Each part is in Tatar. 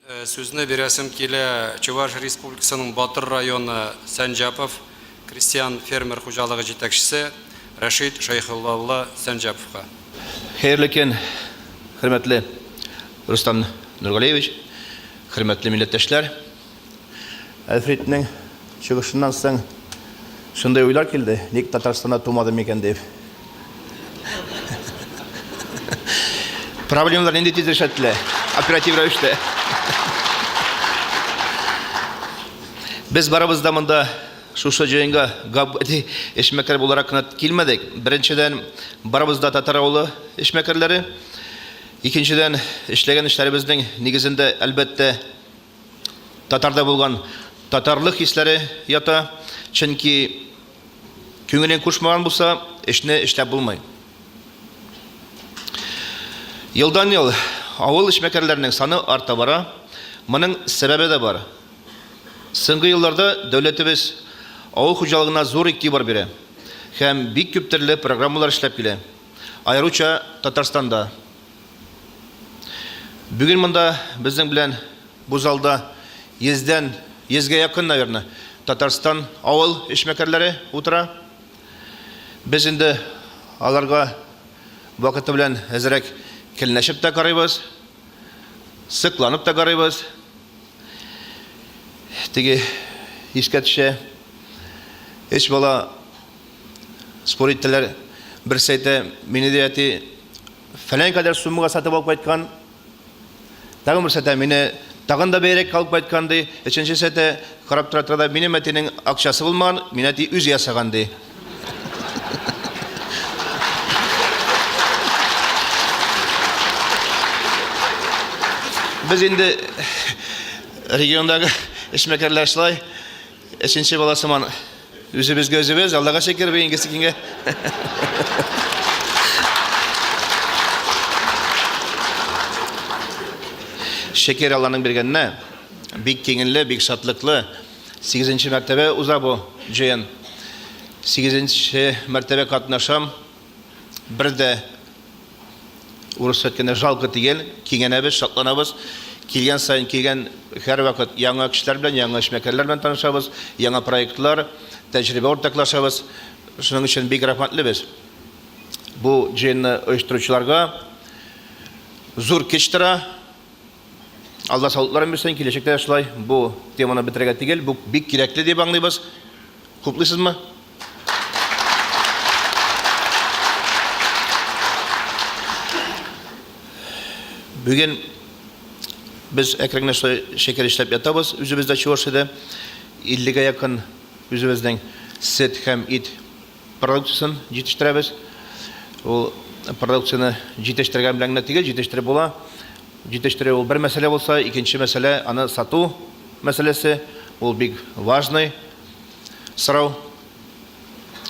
Сүзне бирәсем килә Чуваш Республикасының Батыр районы Сәнҗапов крестьян-фермер хуҗалыгы җитәкчесе Рәшит Шәйхулла улы Сәнҗаповка. Хәерле көн, хөрмәтле Рөстәм Нургалиевич, хөрмәтле милләттәшләр! Әлфриднең чыгышыннан соң шундый уйлар килде, ник Татарстанда тумадым микән дип. Проблемалар нинди тиз решәтелә, оператив рәвештә. Без барыбыз да монда шушы җыенга габди эшмәкәр буларак кына килмәдек. Беренчедән, барыбыз да татар авылы эшмәкәрләре. Икенчедән, эшләгән эшләребезнең нигезендә, әлбәттә, татарда булган татарлык хисләре ята. Чөнки күңелең кушмаган булса, эшне эшләп булмый. Елдан-ел авыл эшмәкәрләренең саны арта бара. Моның сәбәбе дә бар. Соңгы елларда дәүләтебез авыл хуҗалыгына зур игътибар бирә һәм бик күп төрле программалар эшләп килә. Аеруча Татарстанда. Бүген монда безнең белән бу залда йөздән йөзгә якын, наверное, Татарстан авыл эшмәкәрләре утыра. Без инде аларга вакыты белән әзрәк көнләшеп тә карыйбыз, сыкланып та карыйбыз. Теге искә төшә, өч бала спор иттеләр. Берсе әйтә, мине ди әти фәлән кадәр суммага сатып алып кайткан. Тагын берсе әйтә, мине тагын да бәярәк алып кайткан ди. Өченчесе әйтә, карап тора тора да, минем әтинең акчасы булмаган, мине әти үзе ясаган ди. Без инде региондагы эшмәкәрләр шулай өченче бала сыман Үзебезгә үзебез, Аллага шөкер, бүгенгесе көнгә. Шөкер Алланың биргәненә. Бик киңелле, бик шатлыклы. Сигезенче мәртәбә уза бу җыен. Сигезенче мәртәбә катнашам. Бер дә урыс әйткәндә жалко түгел, киңәнәбез, шатланабыз. Килгән саен килгән һәрвакыт яңа кешеләр белән, яңа эшмәкәрләр белән танышабыз, яңа проектлар, тәҗрибә уртаклашабыз. Шуның өчен бик рәхмәтле без. Бу җыенны оештыручыларга зур көч тора. Алла саулыкларын бирсен, киләчәктә дә шулай бу теманы бетерергә түгел, бу бик кирәкле дип аңлыйбыз. Хуплыйсызмы? Бүген без әкрен генә шулай шәкәр эшләп ятабыз. Үзебездә Чувашиядә 50-гә якын үзебезнең сөт һәм ит продукциясен җитештерәбез. Ул продукцияне җитештергән белән генә түгел, җитештереп була. Җитештерү ул бер мәсьәлә булса, икенче мәсьәлә аны сату мәсьәләсе, ул бик важный сорау.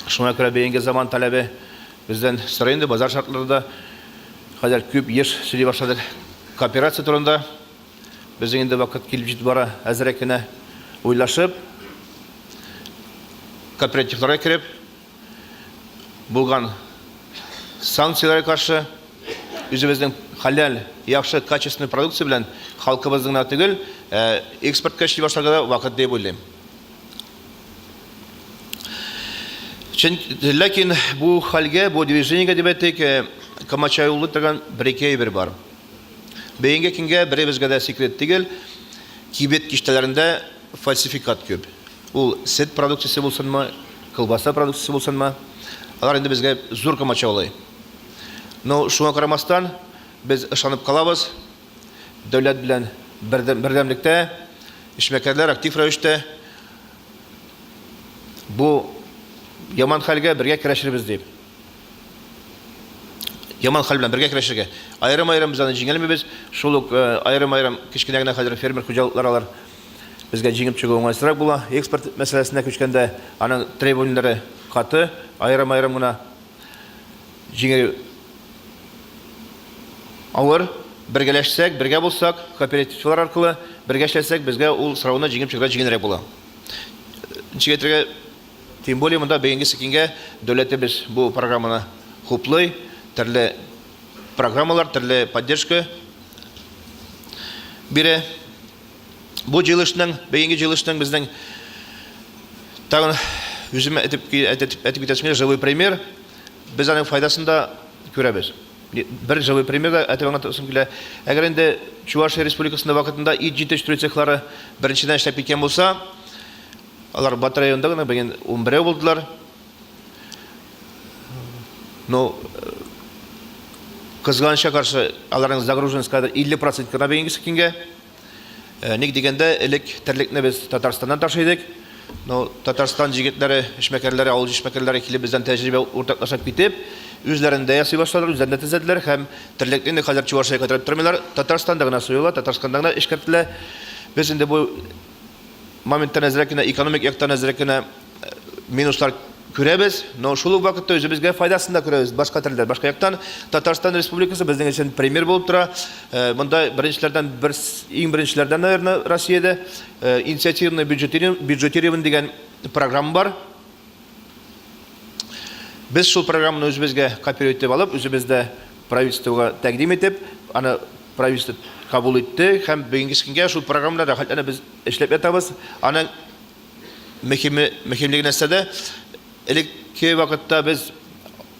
Шуңа күрә бүгенге заман таләбе бездән сорый инде, базар шартларында хәзер күп еш сөйли башладык кооперация турында. Безнең инде вакыт килеп җитеп бара, әзрәк кенә уйлашып, кооперативларга кереп, булган санкцияләргә каршы үзебезнең хәләл, яхшы, качественный продукция белән халкыбызның гына түгел, ә экспортка эшли башларга да вакыт дип уйлыйм. Чөнки, ләкин бу хәлгә, бу движениегә дип әйтик, комачаулый торган бер-ике әйбер бар. Бүгенге көнгә беребезгә дә секрет түгел, кибет киштәләрендә фальсификат күп. Ул сөт продукциясе булсынмы, колбаса продукциясе булсынмы, алар инде безгә зур комачаулый. Но шуңа карамастан, без ышанып калабыз, дәүләт белән бердәмлектә, эшмәкәрләр актив рәвештә бу яман хәлгә бергә көрәшербез дип. Яман хәл белән бергә көрәшергә. Аерым-аерым без аны җиңәлмибез. Шул ук аерым-аерым кечкенә генә хәзер фермер хуҗалыклар алар безгә җиңеп чыгу уңайсызрак була. Экспорт мәсьәләсенә күчкәндә аның требованиеләре каты, аерым-аерым гына җиңел авыр. Бергәләшсәк, бергә булсак, кооперативлар аркылы бергә эшләсәк, безгә ул сорауны җиңеп чыгарга җиңелрәк була. Ничек әйтергә, тем более монда бүгенге көнгә дәүләтебез бу программаны хуплый, төрле программалар, төрле поддержка бирә. Бу җыелышның, бүгенге җыелышның безнең тагын үзем әйтеп әйтеп китәсем килә, живой пример. Без аның файдасын да күрәбез. Бер живой пример да әйтеп аңлатасым килә. Әгәр инде Чувашия Республикасында вакытында ит җитештерү цехлары беренчедән эшләп киткән булса, алар Батыр районында гына бүген 11 булдылар. Ну, кызганычка каршы, аларның загруженность хәзер 50 процент кына бүгенге көнгә. Ник дигәндә, элек терлекне без Татарстаннан ташый идек. Но Татарстан җегетләре, эшмәкәрләре, авыл эшмәкәрләре килеп бездән тәҗрибә уртаклашып китеп, үзләрендә ясый башладылар, үзләрендә төзеделәр һәм терлекне инде хәзер Чувашиягә кайтарып тормыйлар. Татарстанда гына суела, Татарстанда гына эшкәртелә. Без инде бу Моменттан әзрәк кенә, экономик яктан әзрәк кенә минуслар күрәбез, но шул ук вакытта үзебезгә файдасын да күрәбез башка төрле, башка яктан. Татарстан Республикасы безнең өчен пример булып тора. Монда беренчеләрдән бер, иң беренчеләрдән, наверное, Россиядә инициативный бюджетирование дигән программа бар. Без шул программаны үзебезгә копировать итеп алып, үзебез дә правительствога тәкъдим итеп, аны правительство кабул итте һәм бүгенге көнгә шул программада рәхәтләнеп без эшләп ятабыз. Аның мөһиме, мөһимлеге нәрсәдә? Элекке вакытта без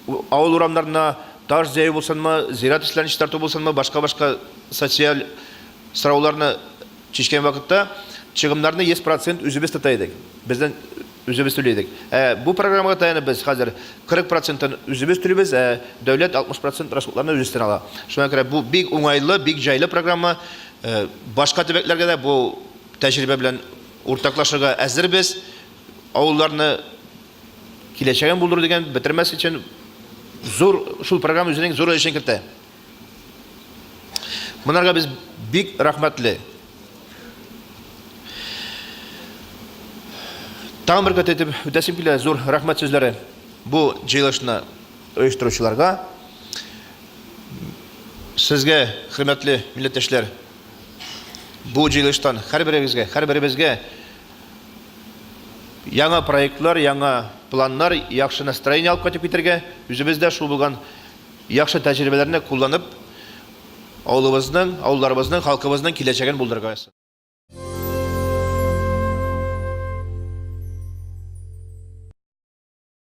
авыл урамнарына таш җәю булсынмы, зират өсләрен чистарту булсынмы, башка-башка социаль сорауларны чишкән вакытта чыгымнарны 100 процент үзебез тота идек. Бездән үзебез түли идек. Ә бу программага таянып без хәзер 40 процентын үзебез түлибез, ә дәүләт 60 процент расходларны үз өстенә ала. Шуңа күрә бу бик уңайлы, бик җайлы программа. Башка төбәкләргә дә бу тәҗрибә белән уртаклашырга әзербез. Авылларны киләчәген булдыру дигән бетермәс өчен зур шул программа үзенең зур өлешен кертә. Монарга без бик рәхмәтле. Тагын бер кат әйтеп үтәсем килә, зур рәхмәт сүзләре бу җыелышны оештыручыларга. Сезгә, хөрмәтле милләттәшләр, бу җыелыштан һәрберегезгә, һәрберебезгә яңа проектлар, яңа планнар, яхшы настроение алып кайтып китәргә, үзебез дә шул булган яхшы тәҗрибәләрне кулланып, авылыбызның, авылларыбызның, халкыбызның киләчәген булдырырга язсын.